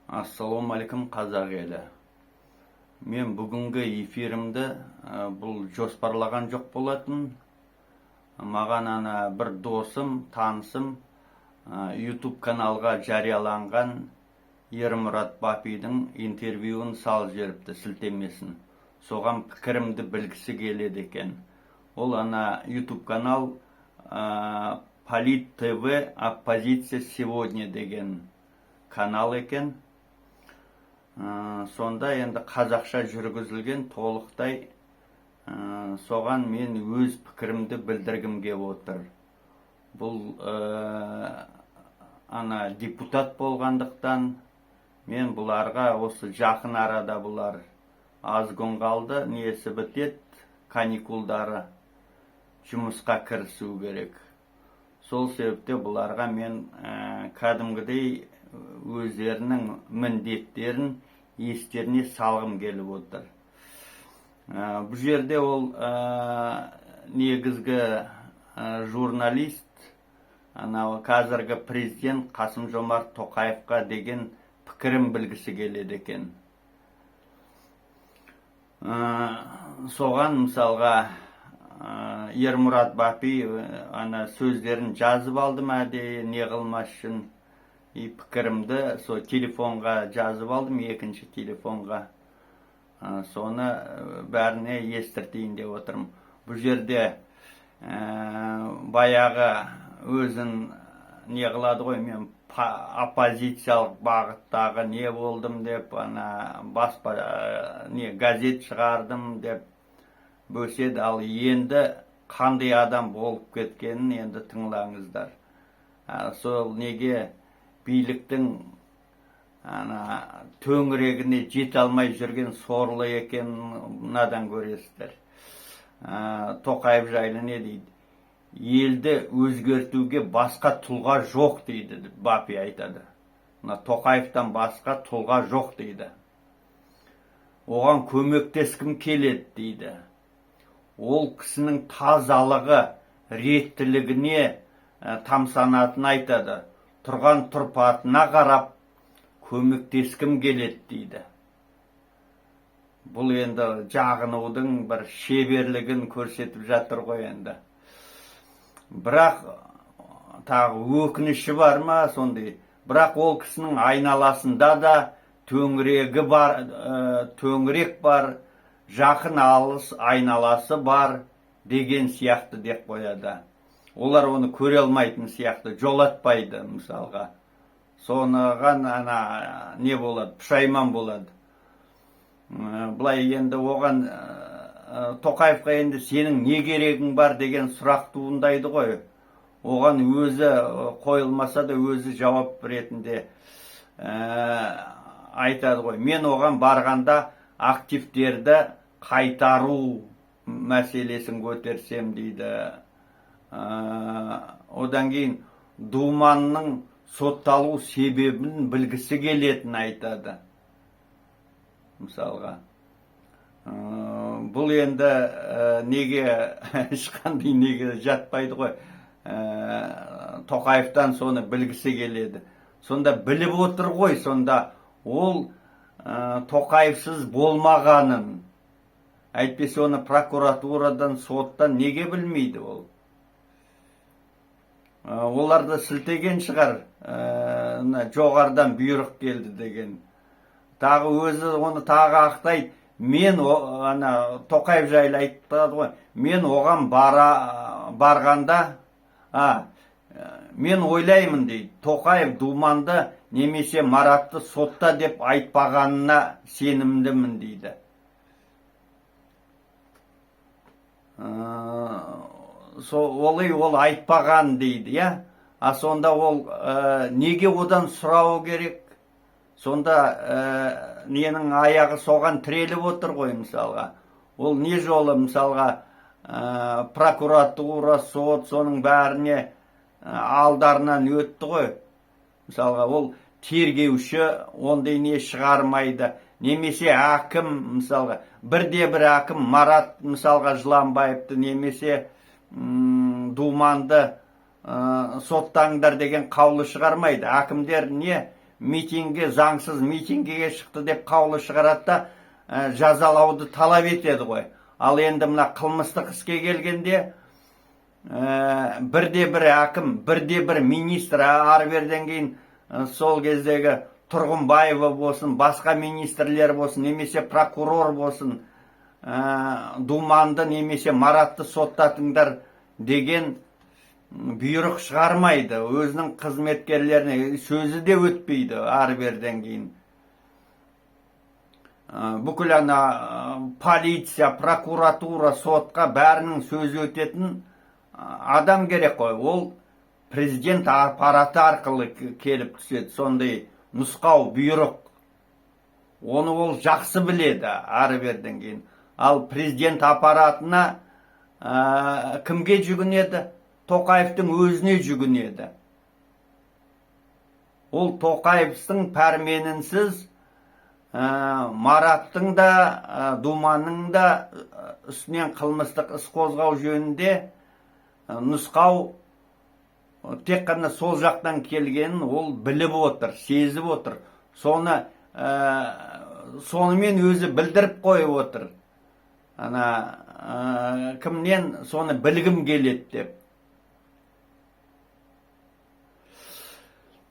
Ассалаумағалейкум, қазақ елі! Мен бүгінгі эфирімді бұл жоспарлаған жоқ болатын. Маған ана бір досым, танысым YouTube каналға жарияланған Ермұрат Бапидің интервьюін салып жіберіпті, сілтемесін. Соған пікірімді білгісі келеді екен. Ол ана YouTube канал Полит ТВ «Оппозиция сегодня» деген канал екен. Сонда енді қазақша жүргізілген толықтай. Соған мен өз пікірімді білдіргім келіп отыр. Бұл ана депутат болғандықтан, мен бұларға осы жақын арада, бұлар аз күн қалды, несі бітеді, каникулдары, жұмысқа кірісу керек. Сол себепте бұларға мен кәдімгідей өздерінің міндеттерін естеріне салғым келіп отыр. Бұл жерде ол негізгі журналист анау қазіргі президент Қасым Жомарт Тоқаевқа деген пікірін білгісі келеді екен. Соған мысалға Ермұрат Бапи ана сөздерін жазып алдым әдейі не қылмас үшін, и пікірімді сол телефонға жазып алдым, екінші телефонға. Соны бәріне естіртейін деп отырмын. Бұл жерде баяғы өзін не қылады ғой, мен оппозициялық бағыттағы не болдым деп, ана баспа не газет шығардым деп бөседі. Ал енді қандай адам болып кеткенін енді тыңлаңыздар. Сол неге биліктің ана төңірегіне жете алмай жүрген сорлы екенін мынадан көресіздер. Тоқаев жайлы не дейді? Елді өзгертуге басқа тұлға жоқ дейді, деп Бапи айтады. Мына Тоқаевтан басқа тұлға жоқ дейді. Оған көмектескім келеді дейді. Ол кісінің тазалығы, реттілігіне тамсанатынын айтады. Тұрған тұрпатына қарап көмектескім келеді дейді. Бұл енді жағынудың бір шеберлігін көрсетіп жатыр ғой енді. Бірақ тағы өкініші бар ма сондай? Бірақ ол кісінің айналасында да төңірегі бар, төңірек бар, жақын алыс айналасы бар деген сияқты деп қояды. Олар оны көре алмайтын сияқты, жолатпайды мысалға. Соныған ана не болады, пұшайман болады. Былай енді оған Тоқаевқа енді сенің не керегің бар деген сұрақ туындайды ғой. Оған өзі қойылмаса да, өзі жауап ретінде айтады ғой: мен оған барғанда активтерді қайтару мәселесін көтерсем дейді. Одан кейін Думанның сотталу себебін білгісі келетінін айтады мысалға. Бұл енді неге, ешқандай неге жатпайды ғой. Тоқаевтан соны білгісі келеді. Сонда біліп отыр ғой сонда ол Тоқаевсыз болмағанын. Әйтпесе оны прокуратурадан, соттан неге білмейді ол? Оларды сілтеген шығар, мына жоғарыдан бұйрық келді деген. Тағы өзі оны тағы ақтайды. Мен ана Тоқаев жайлы айтады ғой: мен оған барғанда мен ойлаймын дейді, Тоқаев Думанды немесе Маратты сотта деп айтпағанына сенімдімін дейді. Олай ол айтпаған дейді, иә. А сонда ол неге одан сұрауы керек? Сонда ненің аяғы соған тіреліп отыр ғой мысалға. Ол не жолы мысалға прокуратура, сот, соның бәріне алдарынан өтті ғой мысалға. Ол тергеуші ондай не шығармайды, немесе әкім мысалға, бірде бір әкім Марат мысалға Жыланбаевты немесе Думанды соттаңдар деген қаулы шығармайды. Әкімдер не митингге, заңсыз митингіге шықты деп қаулы шығарады да, жазалауды талап етеді ғой. Ал енді мына қылмыстық іске келгенде, бірде бір әкім, бірде бір министр, ары беріден кейін сол кездегі Тұрғынбаева болсын, басқа министрлер болсын, немесе прокурор болсын, Думанды немесе Маратты соттатыңдар деген бұйрық шығармайды. Өзінің қызметкерлеріне сөзі де өтпейді ары беріден кейін. Бүкіл ана полиция, прокуратура, сотқа бәрінің сөзі өтетін адам керек қой. Ол президент аппараты арқылы келіп түседі сондай нұсқау, бұйрық. Оны ол жақсы біледі ары беріден кейін. Ал президент аппаратына кімге жүгінеді? Тоқаевтың өзіне жүгінеді. Ол Тоқаевтың пәрменінсіз Мараттың да, Думанның да үстінен қылмыстық іс қозғау жөнінде нұсқау тек қана сол жақтан келгенін ол біліп отыр, сезіп отыр. Соны сонымен өзі білдіріп қойып отыр. Ана кімнен соны білгім келеді деп.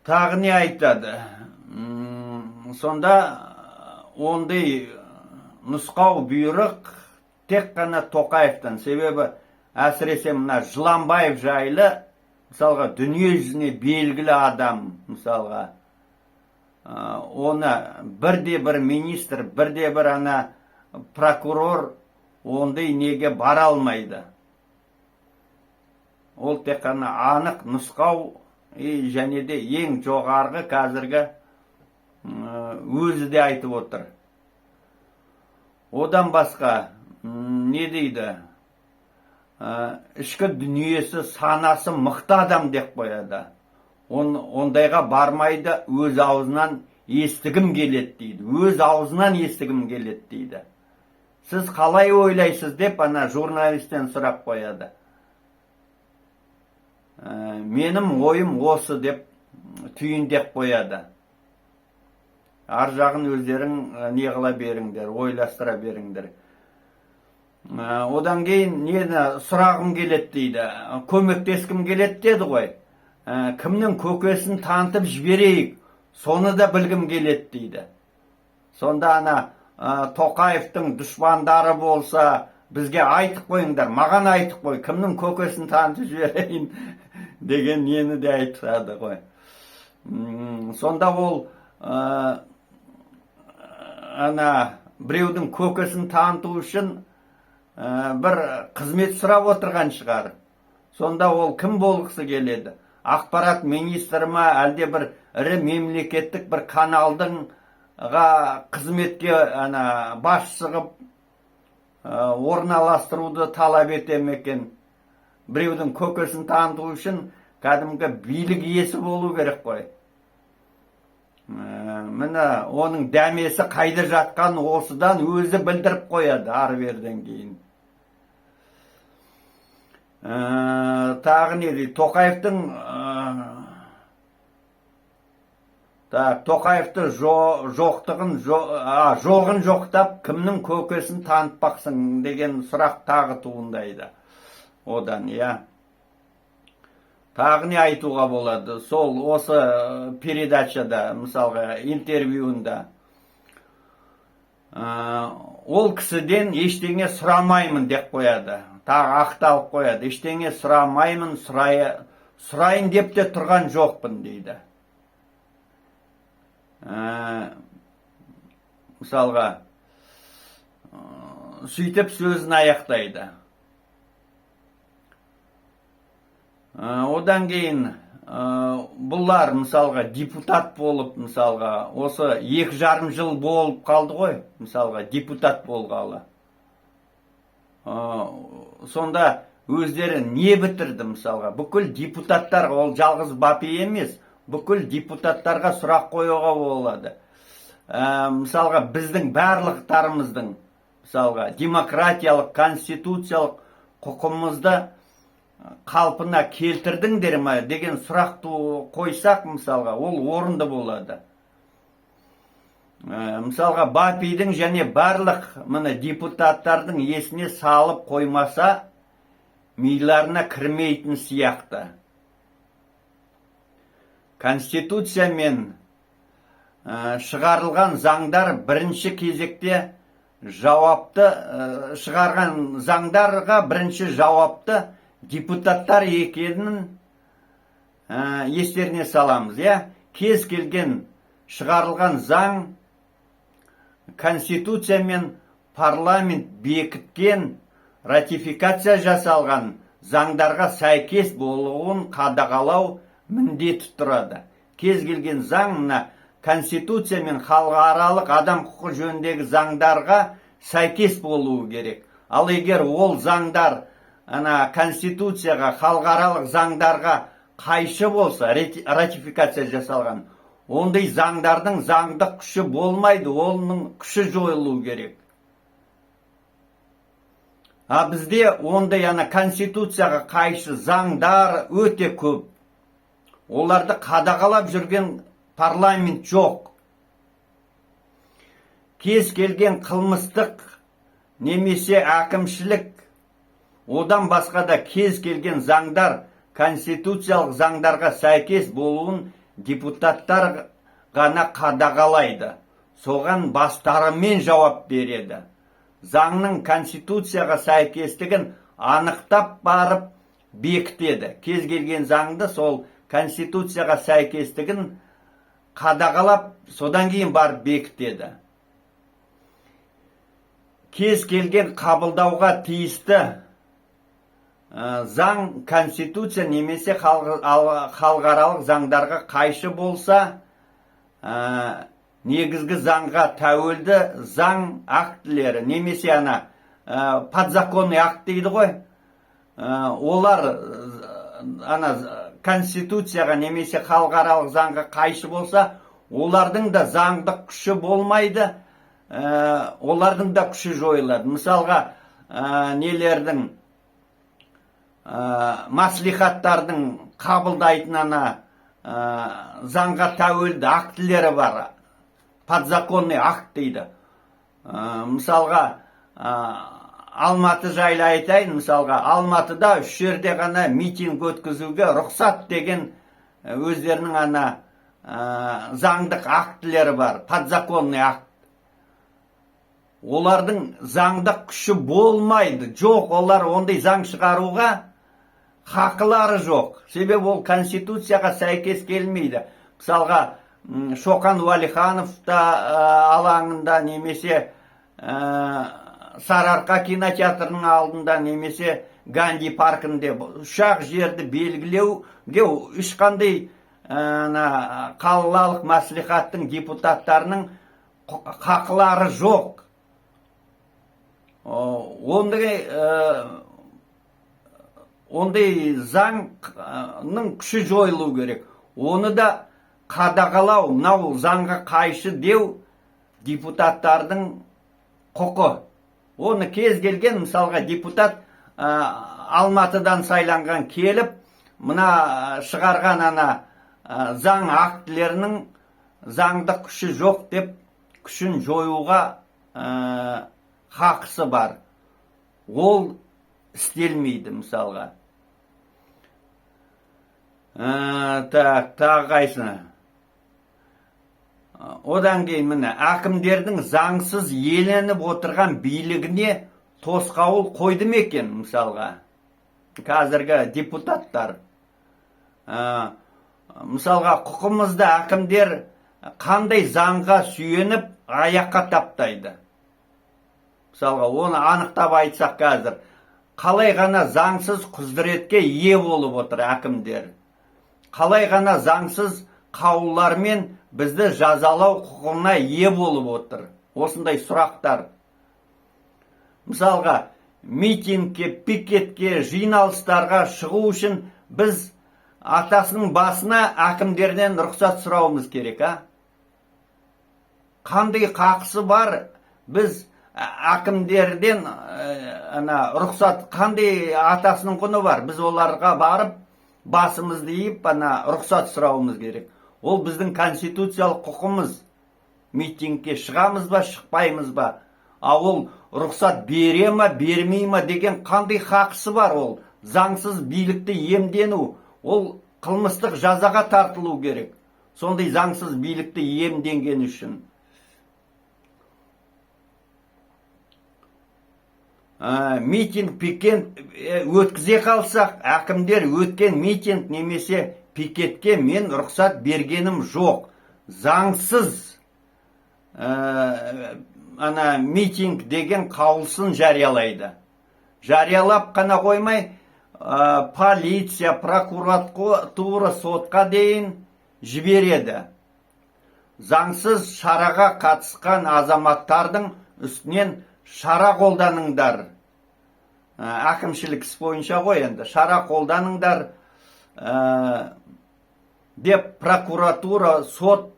Тағы не айтады? Сонда ондай нұсқау, бұйрық тек қана Тоқаевтан. Себебі әсіресе мына Жыланбаев жайлы, мысалға, дүние жүзіне белгілі адам, мысалға, оны бірде бір министр, бірде бір ана прокурор ондай неге бара алмайды. Ол тек қана анық нұсқау и және де ең жоғарғы қазіргі өзі де айтып отыр. Одан басқа не дейді? Ішкі дүниесі, санасы мықты адам деп қояды. Ондайға бармайды, өз аузынан естігім келеді дейді. Өз аузынан естігім келеді дейді. Сіз қалай ойлайсыз деп ана журналисттен сұрап қояды. Менің ойым осы деп түйіндеп қояды. Ар жағын өздерің не қыла беріңдер, ойластыра беріңдер. Одан кейін нені сұрағым келеді дейді, көмектескім келеді деді ғой. Кімнің көкесін танытып жіберейік, соны да білгім келеді дейді. Сонда ана Тоқаевтың дұшпандары болса, бізге айтып қойыңдар, маған айтып қой, кімнің көкесін танытып жіберейін деген нені де айтады ғой. Сонда ол ана біреудің көкесін таныту үшін бір қызмет сұрап отырған шығар. Сонда ол кім болғысы келеді? Ақпарат министрі ма, әлде бір ірі мемлекеттік бір каналдыңға қызметке ана басшы қылып орналастыруды талап ете ме екен? Біреудің көкесін таныту үшін кәдімгі билік иесі болу керек қой. Міне, оның дәмесі қайда жатқанын осыдан өзі білдіріп қояды ары беріден кейін. Тағы не дейді? Тоқаевтың так, Тоқаевты жоқтығын жоғын жоқтап, кімнің көкесін танытпақсың деген сұрақ тағы туындайды одан, иә. Тағы не айтуға болады? Сол осы передачада, мысалға, интервьюында ол кісіден ештеңе сұрамаймын деп қояды. Тағы ақталып қояды. Ештеңе сұрамаймын, сұрайын деп те тұрған жоқпын дейді. Мысалға, сөйтіп сөзін аяқтайды. Одан кейін бұлар, мысалға, депутат болып, мысалға, осы 2,5 жыл болып қалды ғой, мысалға, депутат болғалы. Сонда өздері не бітірді, мысалға? Бүкіл депутаттар, ол жалғыз Бапи емес, бүкіл депутаттарға сұрақ қоюға болады. Мысалға, біздің барлықтарымыздың, мысалға, демократиялық, конституциялық құқымызды қалпына келтірдіңдер ме деген сұрақ қойсақ, мысалға, ол орынды болады. Мысалға, Бапидің және барлық міне депутаттардың есіне салып қоймаса, миларына кірмейтін сияқты. Конституция мен шығарылған заңдар бірінші кезекте жауапты, шығарған заңдарға бірінші жауапты депутаттар екенін естеріне саламыз, иә. Кез келген шығарылған заң Конституция мен парламент бекіткен, ратификация жасалған заңдарға сәйкес болуын қадағалау міндеті тұрады. Кез келген заң мына Конституция мен халықаралық адам құқы жөніндегі заңдарға сәйкес болуы керек. Ал егер ол заңдар ана Конституцияға, халықаралық заңдарға қайшы болса, ратификация жасалған, ондай заңдардың заңдық күші болмайды, оның күші жойылу керек. А бізде ондай ана Конституцияға қайшы заңдар өте көп, оларды қадағалап жүрген парламент жоқ. Кез келген қылмыстық немесе әкімшілік, одан басқа да кез келген заңдар конституциялық заңдарға сәйкес болуын депутаттар ғана қадағалайды, соған бастарымен жауап береді. Заңның Конституцияға сәйкестігін анықтап барып бекітеді. Кез келген заңды сол Конституцияға сәйкестігін қадағалап, содан кейін барып бекітеді. Кез келген қабылдауға тиісті заң Конституция немесе халықаралық заңдарға қайшы болса, негізгі заңға тәуелді заң актілері немесе ана подзаконный акт дейді ғой, олар ана Конституцияға немесе халықаралық заңға қайшы болса, олардың да заңдық күші болмайды, олардың да күші жойылады. Мысалға, нелердің, маслихаттардың қабылдайтын ана заңға тәуелді актілері бар, подзаконный акт дейді. Мысалға, Алматы жайлы айтайын. Мысалға, Алматыда үш жерде ғана митинг өткізуге рұқсат деген өздерінің ана заңдық актілері бар, подзаконный акт. Олардың заңдық күші болмайды, жоқ, олар ондай заң шығаруға хақылары жоқ, себебі ол Конституцияға сәйкес келмейді. Мысалға, Шоқан Уәлиханов та алаңында немесе Сарыарқа кинотеатрының алдында немесе Ганди паркінде, үш-ақ жерді белгілеуге ешқандай ана қалалық мәслихаттың депутаттарының хақылары жоқ. Ондай заңның күші жойылу керек. Оны да қадағалау, мынау заңға қайшы деу депутаттардың құқы. Оны кез келген, мысалға, депутат Алматыдан сайланған келіп, мына шығарған ана заң актілерінің заңдық күші жоқ деп күшін жоюға хақысы бар. Ол істелмейді мысалға. Так, тағы қайсыны? Одан кейін міне әкімдердің заңсыз иеленіп отырған билігіне тосқауыл қойды ма екен, мысалға, қазіргі депутаттар? Мысалға, құқымызды әкімдер қандай заңға сүйеніп аяққа таптайды? Мысалға, оны анықтап айтсақ, қазір қалай ғана заңсыз құзыретке ие болып отыр әкімдер, қалай ғана заңсыз қаулылармен бізді жазалау құқығына ие болып отыр? Осындай сұрақтар. Мысалға, митингке, пикетке, жиналыстарға шығу үшін біз атасының басына әкімдерден рұқсат сұрауымыз керек. А қандай қақысы бар біз әкімдерден ана рұқсат, қандай атасының құны бар біз оларға барып басымызды иіп ана рұқсат сұрауымыз керек? Ол біздің конституциялық құқымыз. Митингке шығамыз ба, шықпаймыз ба? А ол рұқсат бере ма, бермей ма деген қандай хақысы бар? Ол заңсыз билікті иемдену, ол қылмыстық жазаға тартылу керек сондай заңсыз билікті иемденген үшін. Митинг, пикет өткізе қалсақ, әкімдер өткен митинг немесе пикетке мен рұқсат бергенім жоқ, заңсыз ана митинг деген қаулысын жариялайды. Жариялап қана қоймай, полиция, прокуратура, сотқа дейін жібереді. Заңсыз шараға қатысқан азаматтардың үстінен шара қолданыңдар. Әкімшілік іс бойынша ғой енді, шара қолданыңдар деп прокуратура, сот,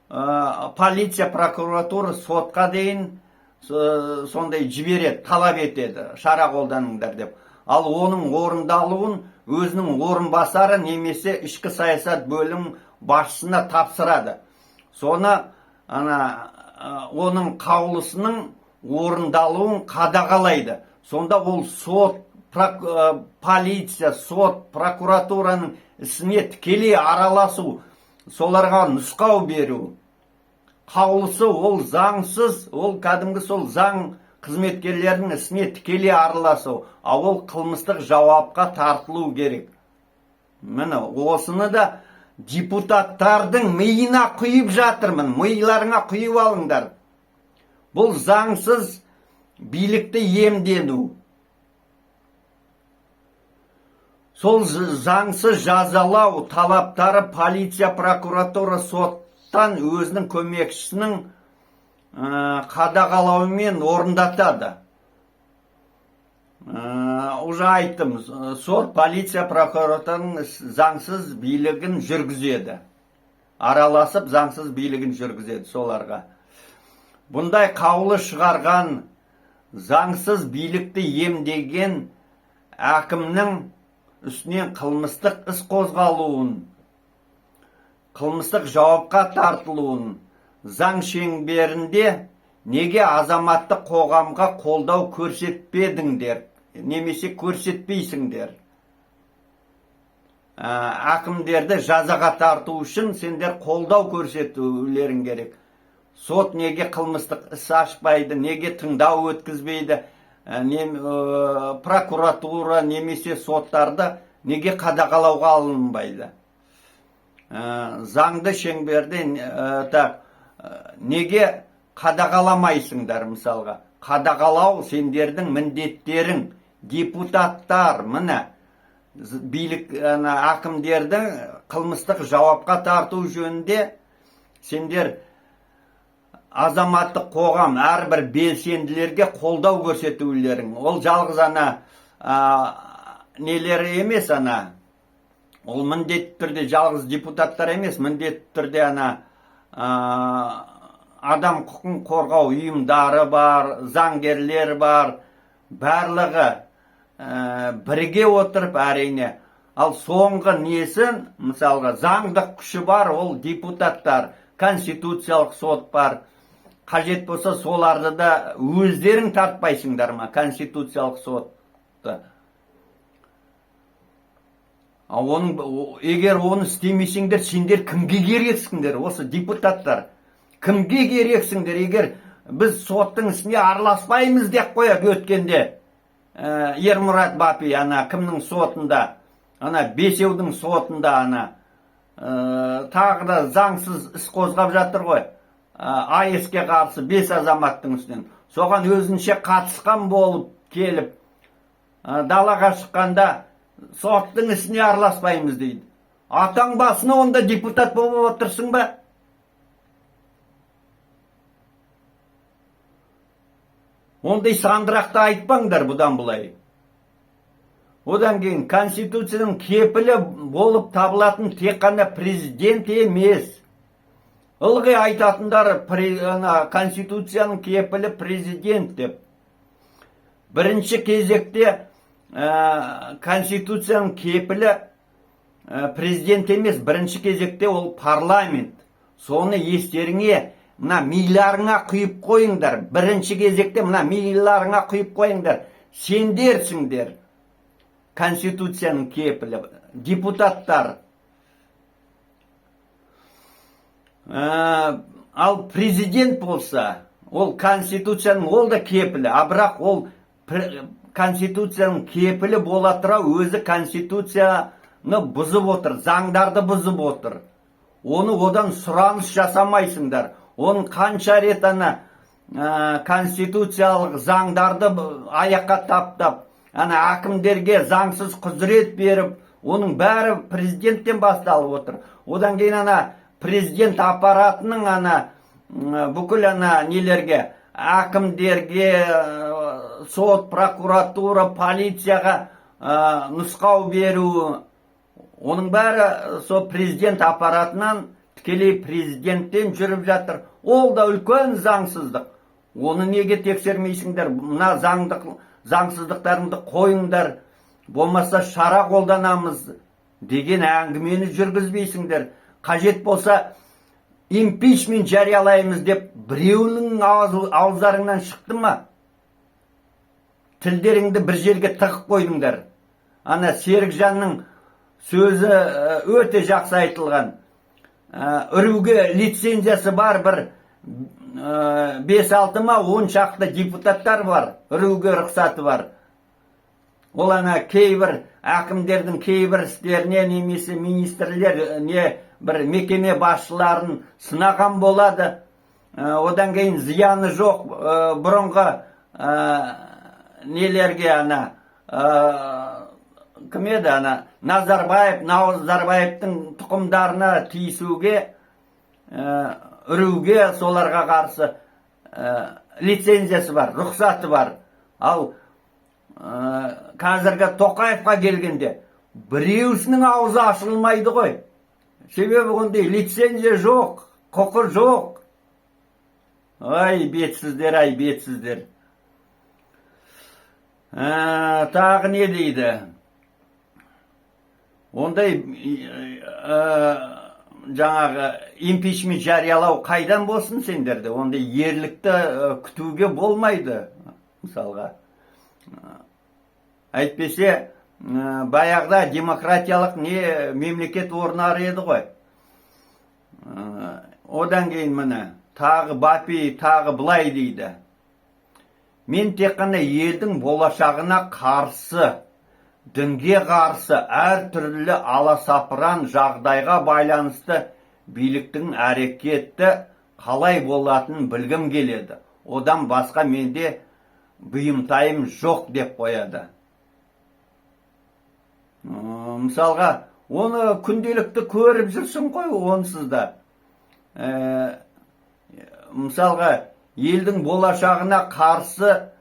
полиция, прокуратура, сотқа дейін сондай жібереді, талап етеді, шара қолданыңдар деп. Ал оның орындалуын өзінің орынбасары немесе ішкі саясат бөлім басшысына тапсырады. Соны ана оның қаулысының орындалуын қадағалайды. Сонда ол сот, полиция, сот, прокуратураның ісіне тікелей араласу, соларға нұсқау беру. Қаулысы ол заңсыз, ол кәдімгі сол заң қызметкерлерінің ісіне тікелей араласу, а ол қылмыстық жауапқа тартылу керек. Міне, осыны да депутаттардың миына құйып жатырмын, миларыңа құйып алыңдар. Бұл заңсыз билікті иемдену. Сол заңсыз жазалау талаптары полиция, прокуратура, соттан өзінің көмекшісінің қадағалауымен орындатады. Уже айттым, сот, полиция, прокуратураның заңсыз билігін жүргізеді. Араласып заңсыз билігін жүргізеді соларға. Бұндай қаулы шығарған, заңсыз билікті иемдеген әкімнің үстінен қылмыстық іс қозғалуын, қылмыстық жауапқа тартылуын заң шеңберінде неге азаматтық қоғамға қолдау көрсетпедіңдер немесе көрсетпейсіңдер? Әкімдерді жазаға тарту үшін сендер қолдау көрсетулерің керек. Сот неге қылмыстық іс ашпайды, неге тыңдау өткізбейді, прокуратура немесе соттарды неге қадағалауға алынбайды? Заңды шеңберде так, неге қадағаламайсыңдар мысалға? Қадағалау сендердің міндеттерің, депутаттар, міне, билік ана әкімдердің қылмыстық жауапқа тарту жөнінде сендер азаматтық қоғам әрбір белсенділерге қолдау көрсетулерің. Ол жалғыз ана нелері емес, ана ол міндетті түрде жалғыз депутаттар емес, міндетті түрде ана адам құқын қорғау ұйымдары бар, заңгерлер бар, барлығы бірге отырып, әрине. Ал соңғы несін, мысалға, заңдық күші бар, ол депутаттар, конституциялық сот бар. Қажет болса, соларды да өздерің тартпайсыңдар ма, конституциялық сотты? А оның егер оны істемесеңдер, сендер кімге керексіңдер? Осы депутаттар кімге керексіңдер? Егер біз соттың ісіне араласпаймыз деп қояды өткенде Ермұрат Бапи ана кімнің сотында, ана бесеудің сотында, ана тағы да заңсыз іс қозғап жатыр ғой, АЭС-ке қарсы бес азаматтың үстінен. Соған өзінше қатысқан болып келіп, далаға шыққанда соттың ісіне араласпаймыз дейді. Атаң басына онда депутат болып отырсың ба? Ондай сандырақты айтпаңдар бұдан былай. Одан кейін конституцияның кепілі болып табылатын тек қана президент емес. Ылғи айтатындар ана конституцияның кепілі президент деп. Бірінші кезекте конституцияның кепілі президент емес, бірінші кезекте ол парламент. Соны естеріңе Мына миларыңа құйып қойыңдар. Бірінші кезекте мына миларыңа құйып қойыңдар. Сендерсіңдер Конституцияның кепілі, депутаттар. Ал президент болса, ол Конституцияның ол да кепілі, а бірақ ол Конституцияның кепілі бола тұра өзі Конституцияны бұзып отыр, заңдарды бұзып отыр. Оны одан сұраныс жасамайсыңдар. Оның қанша рет ана конституциялық заңдарды аяққа таптап, ана әкімдерге заңсыз құзырет беріп, оның бәрі президенттен басталып отыр. Одан кейін ана президент аппаратының ана бүкіл ана нелерге, әкімдерге, сот, прокуратура, полицияға нұсқау беру, оның бәрі сол президент аппаратынан, тікелей президенттен жүріп жатыр. Ол да үлкен заңсыздық. Оны неге тексермейсіңдер? Мына заңсыздықтарыңды қойыңдар, болмаса шара қолданамыз деген әңгімені жүргізбейсіңдер. Қажет болса импичмент жариялаймыз деп біреуінің ауыздарыңнан шықты ма? Тілдеріңді бір жерге тығып қойдыңдар. Ана Серікжанның сөзі өте жақсы айтылған. Үруге лицензиясы бар бір 5-6 ма 10 шақты депутаттар бар, үруге рұқсаты бар. Ол ана кейбір әкімдердің кейбір істеріне немесе министрлер не бір мекеме басшыларын сынаған болады. Одан кейін зияны жоқ, бұрынғы нелерге ана кім еді, ана Назарбаев, Назарбаевтың тұқымдарына тиісуге, үруге, соларға қарсы лицензиясы бар, рұқсаты бар. Ал қазіргі Тоқаевқа келгенде біреусінің аузы ашылмайды ғой. Себебі ондай лицензия жоқ, құқы жоқ. Ай, бетсіздер, ай, бетсіздер. Тағы не дейді? Ондай жаңағы импичмент жариялау қайдан болсын сендерде? Ондай ерлікті күтуге болмайды, мысалға. Әйтпесе, баяғыда демократиялық не мемлекет орнар еді ғой. Одан кейін міне тағы Бапи тағы былай дейді: мен тек қана елдің болашағына қарсы, дінге қарсы әртүрлі аласапыран жағдайға байланысты биліктің әрекеті қалай болатынын білгім келеді. Одан басқа менде бұйымтайым жоқ деп қояды. Мысалға, оны күнделікті көріп жүрсің ғой онсыз да. Мысалға, елдің болашағына қарсы,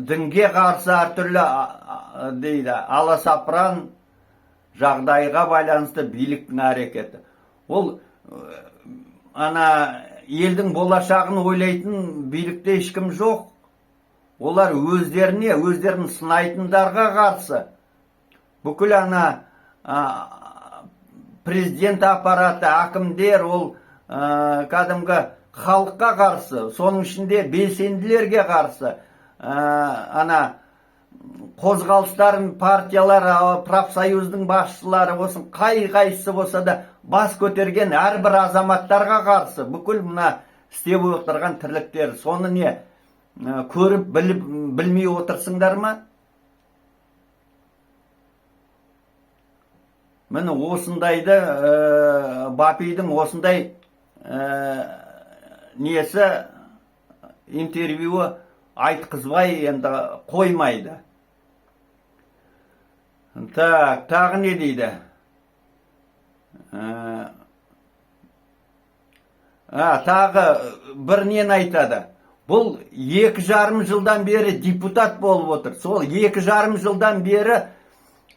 дінге қарсы әртүрлі дейді аласапыран жағдайға байланысты биліктің әрекеті. Ол ана елдің болашағын ойлайтын билікте ешкім жоқ. Олар өздеріне, өздерін сынайтындарға қарсы. Бүкіл ана президент аппараты, әкімдер, ол кәдімгі халыққа қарсы, соның ішінде белсенділерге қарсы, ана қозғалыстарын, партиялар, профсоюздың басшылары болсын, қай қайсысы болса да бас көтерген әрбір азаматтарға қарсы бүкіл мына істеп отырған тірліктер. Соны не көріп біліп білмей отырсыңдар ма? Міне осындайды, Бапидің осындай несі, интервьюі айтқызбай енді қоймайды. Так, тағы не дейді? Тағы бір нені айтады. Бұл 2,5 жылдан бері депутат болып отыр. Сол 2,5 жылдан бері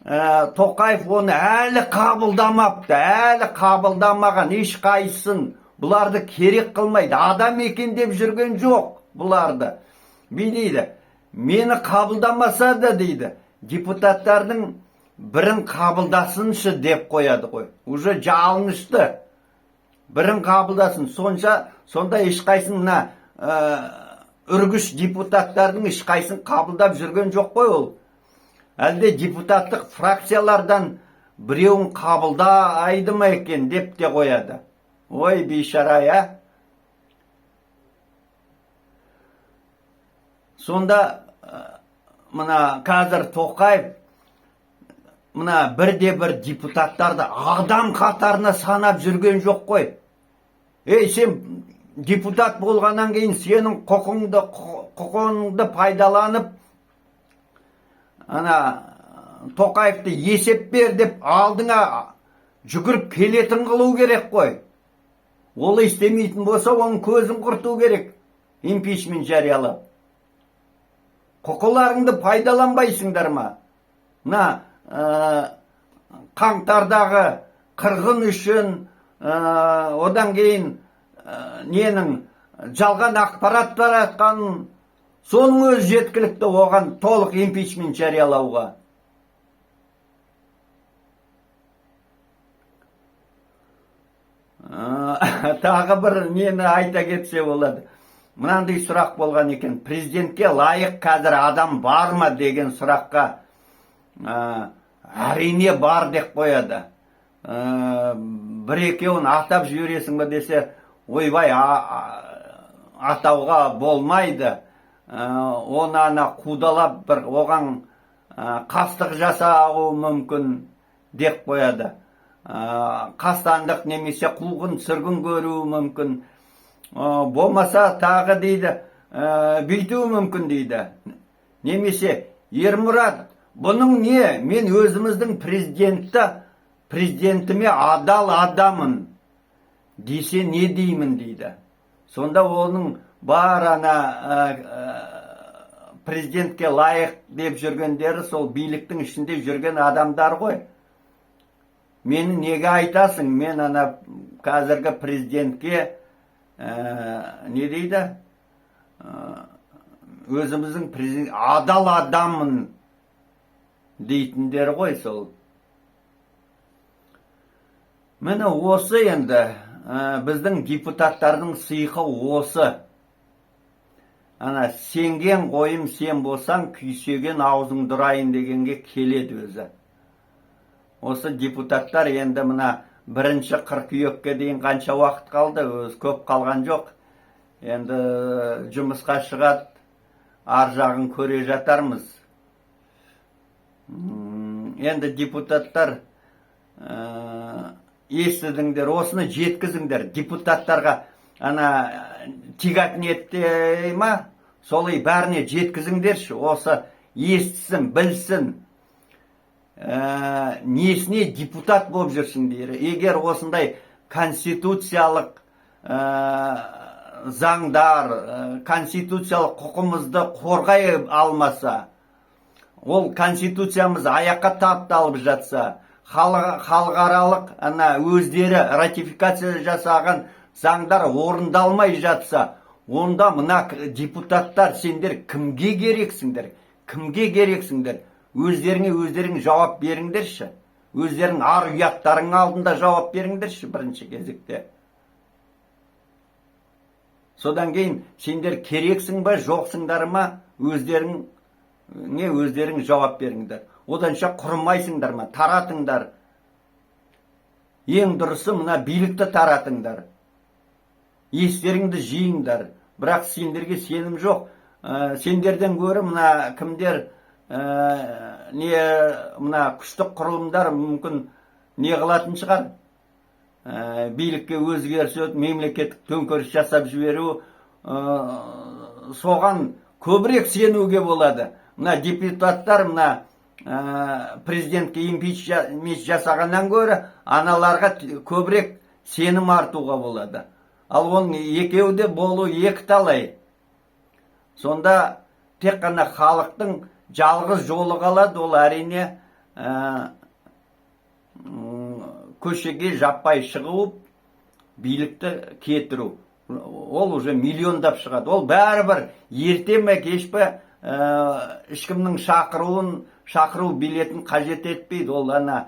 Тоқаев оны әлі қабылдамапты, әлі қабылдамаған ешқайсысын. Бұларды керек қылмайды, адам екен деп жүрген жоқ бұларды. Би дейді, мені қабылдамаса да дейді, депутаттардың бірін қабылдасыншы деп қояды ғой. Уже жалынышты. Бірін қабылдасын. Сонша сонда ешқайсысын мына үргіш депутаттардың ешқайсысын қабылдап жүрген жоқ қой ол. Әлде депутаттық фракциялардан біреуін қабылдайды ма екен деп те қояды. Ой, бейшара, я. Сонда мына қазір Тоқаев мына бірде бір депутаттарды адам қатарына санап жүрген жоқ қой. Ей, сен депутат болғаннан кейін сенің құқығыңды пайдаланып, ана Тоқаевты есеп бер деп алдыңа жүгіріп келетін қылу керек қой. Ол істемейтін болса, оның көзін құрту керек, импичмент жариялап. Құқыларыңды пайдаланбайсыңдар ма? Мына қаңтардағы қырғын үшін, одан кейін ненің жалған ақпарат таратқанын, соның өзі жеткілікті оған толық импичмент жариялауға. Тағы бір нені айта кетсе болады. Мынандай сұрақ болған екен: президентке лайық қазір адам бар ма деген сұраққа, әрине бар деп қояды. Бір екеуін атап жібересің ба десе, ойбай, атауға болмайды. Оны ана қудалап, бір оған қастық жасауы мүмкін деп қояды. Қастандық немесе қуғын сүргін көруі мүмкін. Болмаса тағы дейді, бүйтуі мүмкін дейді. Немесе Ермұрат, бұның не, мен өзіміздің президентіме адал адаммын десе не деймін дейді. Сонда оның бар ана президентке лайық деп жүргендері сол биліктің ішінде жүрген адамдар ғой. Мені неге айтасың, мен ана қазіргі президентке не дейді, өзіміздің президент адал адаммын дейтіндер ғой сол. Міне, осы енді біздің депутаттардың сиқы осы. Ана сенген қойым сен болсаң, күйсеген аузыңды ұрайын дегенге келеді өзі. Осы депутаттар енді мына 1 қыркүйекке дейін қанша уақыт қалды? Өзі көп қалған жоқ. Енді жұмысқа шығады, ар жағын көре жатармыз. Енді депутаттар, естідіңдер, осыны жеткізіңдер депутаттарға, ана тигатнетте ма, солай бәріне жеткізіңдерші, осы естісін, білсін. Несіне депутат болып жүрсіңдер егер осындай конституциялық заңдар, конституциялық құқымызды қорғай алмаса, ол конституциямыз аяққа тапталып жатса, халықаралық ана өздері ратификация жасаған заңдар орындалмай жатса, онда мына депутаттар, сендер кімге керексіңдер? Кімге керексіңдер? Өздеріңе өздерің жауап беріңдерші, өздерің ар ұяттарың алдында жауап беріңдерші бірінші кезекте. Содан кейін сендер керексің ба, жоқсыңдар ма, өздерің не өздерің жауап беріңдер. Оданша құрымайсыңдар ма, таратыңдар. Ең дұрысы, мына билікті таратыңдар, естеріңді жиыңдар. Бірақ сендерге сенім жоқ. Сендерден гөрі мына кімдер, не мына күштік құрылымдар мүмкін не қылатын шығар, билікке өзгеріс өтіп, мемлекеттік төңкеріс жасап жіберу, соған көбірек сенуге болады. Мына депутаттар мына президентке импичмент жасағаннан гөрі аналарға көбірек сенім артуға болады. Ал оның екеуі де болу екі талай. Сонда тек қана халықтың жалғыз жолы қалады, ол әрине көшеге жаппай шығып, билікті кетіру. Ол уже миллиондап шығады. Ол бәрібір ерте ме, кеш пе, ешкімнің шақыруын, шақыру билетін қажет етпейді. Ол ана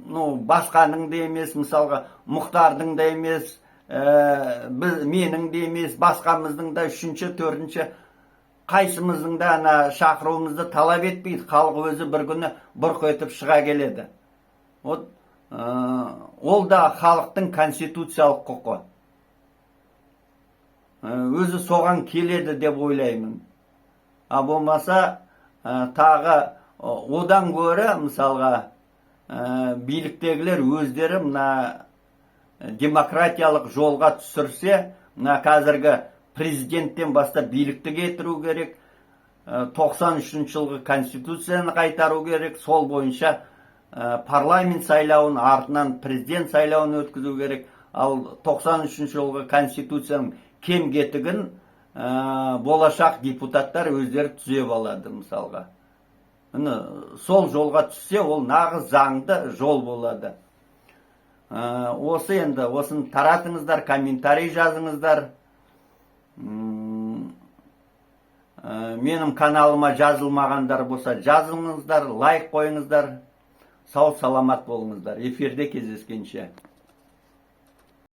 Ну, басқаның да емес, мысалға, Мұхтардың да емес, біз, менің де емес, басқамыздың да, үшінші, төртінші, қайсымыздың да ана шақыруымызды талап етпейді. Халық өзі бір күні бұрқ етіп шыға келеді. Вот ол да халықтың конституциялық құқы. Өзі соған келеді деп ойлаймын. А болмаса тағы одан гөрі, мысалға, биліктегілер өздері мына демократиялық жолға түсірсе, мына қазіргі президенттен бастап билікті кетіру керек, 93 жылғы конституцияны қайтару керек, сол бойынша парламент сайлауын, артынан президент сайлауын өткізу керек. Ал 93 жылғы конституцияның кем кетігін болашақ депутаттар өздері түзеп алады, мысалға. Міне, сол жолға түссе, ол нағыз заңды жол болады. Осы енді осыны таратыңыздар, комментарий жазыңыздар. Менің каналыма жазылмағандар болса, жазылыңыздар, лайк қойыңыздар. Сау саламат болыңыздар, эфирде кездескенше.